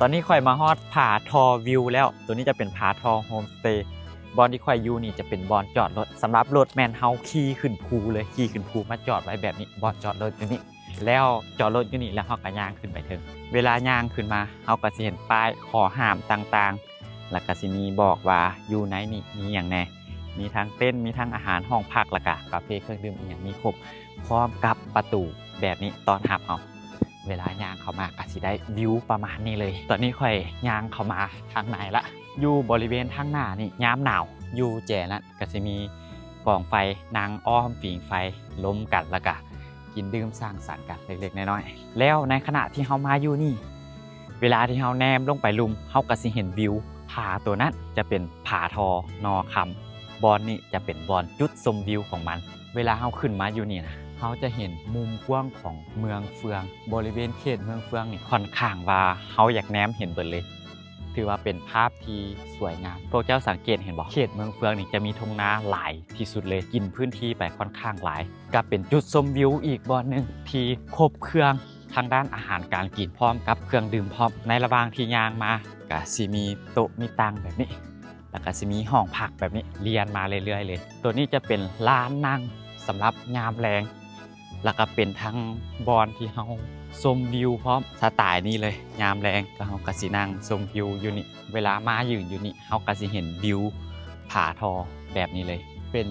ຕອນນີ້ຂ້ອຍມາຮອດຜາທໍ່ວິວແລ້ວ. ໂຕນີ້ຈະເປັນຜາທໍ່ໂຮມສະເຕ. ບ່ອນທີ່ຂ້ອຍຢູ່ນີ້ຈະເປັນບ່ອນຈອດລົດ. ສຳລັບລົດແມ່ນເຮົາຂີ່ຂຶ້ນພູເລີຍ, ຂີ່ຂຶ້ນພູມາຈອດໄວ້ແບບນີ້. ບ່ອນຈອດລົດຢູ່ນີ້ ແລ້ວຈອດລົດຢູ່ນີ້ ແລ້ວເຮົາກໍຍ່າງຂຶ້ນໄປເທິງ. ເວລາຍ່າງຂຶ້ນມາ ເຮົາກໍຊິເຫັນປ້າຍຂໍ້ຫ້າມຕ່າງໆ ແລ້ວກໍຊິມີບອກວ່າຢູ່ໃນນີ້ມີຫຍັງແດ່, ມີທັງເຕັນ, ມີທັງອາຫານ, ຫ້ອງພັກ, ແລ້ວກໍກາເຟ, ເຄື່ອງດື່ມ ອີ່ຫຍັງມີຄົບ, ພ້ອມກັບປະຕູແບບນີ້ຕ້ອນຮັບເຮົາ. ເວລາຍ່າງເຂົ້າມາກໍຊິໄດ້ວິວປະມານນີ້ເລີຍ. ຕອນນີ້ຂ້ອຍຍ່າງເຂົ້າມາທາງໃນລະ. ຢູ່ບໍລິເວນທາງໜ້ານີ້ ຍາມໜາວ ຢູ່ແຈນັ້ນກໍຊິມີກອງໄຟ, ນັ່ງອ້ອມຝີງໄຟລົມກັນ ແລ້ວກະກິນດື່ມສັງສັນກັນເລັກໆນ້ອຍໆ. ແລ້ວໃນຂະນະທີ່ເຮົາມາຢູ່ນີ້ ເວລາທີ່ເຮົາແນມລົງໄປລຸ່ມ ເຮົາກໍຊິເຫັນວິວຜາໂຕນັ້ນ ຈະເປັນຜາທໍນໍຄຳ. ບ່ອນນີ້ຈະເປັນບ່ອນຈຸດຊົມວິວຂອງມັນ. ເວລາເຮົາຂຶ້ນມາຢູ່ນີ້ນະ ເຮົາຈະເຫັນມຸມກວ້າງຂອງເມືອງເຟືອງ. ບໍລິເວນເຂດເມືອງເຟືອງນີ້ ຂ້ອນຂ້າງວ່າເຮົາຢາກແນມເຫັນເບິດເລີຍ. ຖືວ່າເປັນພາບທີ່ສວຍງາມ. ພວກເຈົ້າສັງເກດເຫັນບໍ່? ເຂດເມືອງເຟືອງນີ້ຈະມີທົ່ງນາຫຼາຍທີ່ສຸດເລີຍ, ກິນພື້ນທີ່ໄປຂ້ອນຂ້າງຫຼາຍ. ກໍເປັນຈຸດຊົມວິວອີກບ່ອນໜຶ່ງທີ່ຄົບເຄື່ອງທາງດ້ານອາຫານການກິນ ພ້ອມກັບເຄື່ອງດື່ມພ້ອມ. ໃນລະຫວ່າງທີ່ຍ່າງມາ ກໍຊິມີໂຕະມີຕັ່ງແບບນີ້ ແລ້ວກໍຊິມີຫ້ອງພັກແບບນີ້ລຽນມາເລື້ອຍໆເລີຍ. ໂຕນີ້ຈະເປັນລານນັ່ງສຳລັບຍາມແລງ ແລ້ວກໍເປັນທັງບ່ອນທີ່ເຮົາຊົມວິວພ້ອມ. ສະໄຕນີ້ເລີຍ, ຍາມແລງກໍເຮົາກໍຊິນັ່ງຊົມວິວຢູ່ນີ້. ເວລາມາຢືນຢູ່ນີ້ ເຮົາກໍຊິເຫັນວິວຜາທໍໍແບບນີ້ເລີຍ. ເປັນ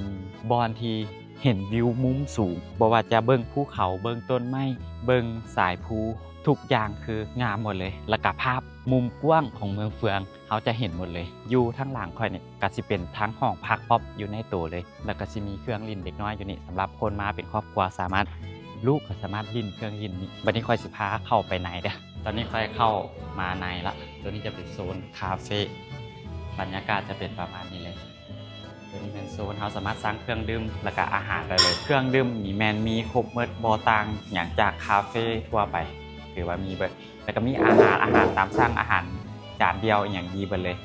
ບ່ອນທີ່ເຫັນວິວມຸມສູງ, ບໍ່ວ່າຈະເບິ່ງພູເຂົາ, ເບິ່ງຕົ້ນໄມ້, ເບິ່ງສາຍພູ, ທຸກຢ່າງຄືງາມໝົດເລີຍ. ແລ້ວກໍພາບມຸມກວ້າງຂອງເມືອງເຟືອງ ເຮົາຈະເຫັນໝົດເລີຍ. ຢູ່ທາງຫຼັງຂ້ອຍນີ້ກໍຊິເປັນທັງຫ້ອງພັກພ້ອມຢູ່ໃນໂຕເລີຍ. ແລ້ວກໍຊິມີເຄື່ອງຫຼິ້ນເດັກນ້ອຍຢູ່ນີ້ ສຳລັບຄົນມາເປັນຄອບຄົວສາມາດ, ລູກກໍສາມາດຫຼິ້ນເຄື່ອງຫຼິ້ນນີ້. ບັດນີ້ຂ້ອຍຊິພາເຂົ້າໄປໃນເດີ້. ຕອນນີ້ຂ້ອຍເຂົ້າມາໃນລະ. ໂຕນີ້ຈະເປັນໂຊນຄາເຟ. ບັນຍາກາດຈະເປັນປະມານນີ້ເລີຍ. ໂຕນີ້ແມ່ນໂຊນເຮົາສາມາດສັ່ງເຄື່ອງດື່ມ ແລ້ວກະອາຫານໄດ້ເລີຍ. ເຄື່ອງດື່ມນີ້ແມ່ນມີຄົບໝົດ, ບໍ່ຕ່າງຫຍັງຈາກຄາເຟທົ່ວໄປ, ຖືວ່າມີເບິດ. ແລ້ວກໍມີອາຫານ, ອາຫານຕາມສັ່ງ, ອາຫານຈານດຽວ ອີ່ຫຍັງມີເບິດເລີຍ.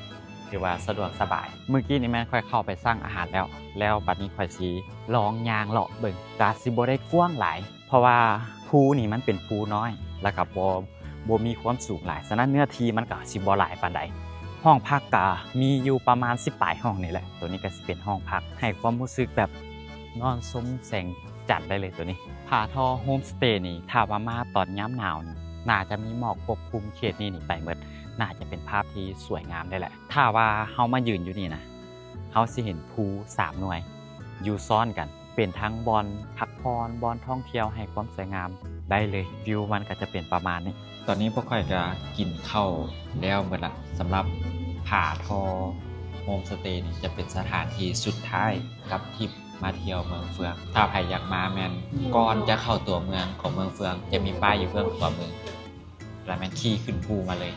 ຖືວ່າສະດວກສະບາຍ. ມື້ກີ້ນີ້ແມ່ນຂ້ອຍເຂົ້າໄປສັ່ງອາຫານແລ້ວ, ແລ້ວບັດນີ້ຂ້ອຍຊິລອງຍ່າງເລາະເບິ່ງ. ກະຊິບໍ່ໄດ້ກວ້າງຫຼາຍ ເພາະວ່າພູນີ້ມັນເປັນພູນ້ອຍ ແລ້ວກໍບໍ່, ບໍ່ມີຄວາມສູງຫຼາຍ, ສະນັ້ນເນື້ອທີ່ມັນກໍຊິບໍ່ຫຼາຍປານໃດ. ຫ້ອງພັກກໍມີຢູ່ປະມານສິບປາຍຫ້ອງນີ້ແຫຼະ. ໂຕນີ້ກໍຊິເປັນຫ້ອງພັກ, ໃຫ້ຄວາມຮູ້ສຶກແບບນອນຊົມແສງຈັນໄດ້ເລີຍໂຕນີ້. ຜາທໍໍໂຮມສະເຕນີ້ ຖ້າວ່າມາຕອນຍາມໜາວນີ້ ໜ້າຈະມີໝອກປົກຄຸມເຂດນີ້ນີ້ໄປໝົດ. ໜ້າຈະເປັນພາບທີ່ສວຍງາມໄດ້ແຫຼະ. ຖ້າວ່າເຮົາມາຢືນຢູ່ນີ້ນະ ເຮົາຊິເຫັນພູສາມໜ່ວຍຢູ່ຊ້ອນກັນ, ເປັນທັງບ່ອນພັກຜ່ອນ, ບ່ອນທ່ອງທ່ຽວໃຫ້ຄວາມສວຍງາມໄດ້ເລີຍ. ວິວມັນກໍຈະເປັນປະມານນີ້. ຕອນນີ້ພວກຂ້ອຍກໍກິນເຂົ້າແລ້ວໝົດລະ. ສຳລັບຜາທໍໍໂຮມສະເຕນີ້ ຈະເປັນສະຖານທີ່ສຸດທ້າຍກັບທຣິບມາທ່ຽວເມືອງເຟືອງ. ຖ້າໃຜຢາກມາແມ່ນກ່ອນຈະເຂົ້າຕົວເມືອງຂອງເມືອງເຟືອງ ຈະມີປ້າຍຢູ່ເບື້ອງຂວາມື ແລ້ວແມ່ນຂີ່ຂຶ້ນພູມາເລີຍ.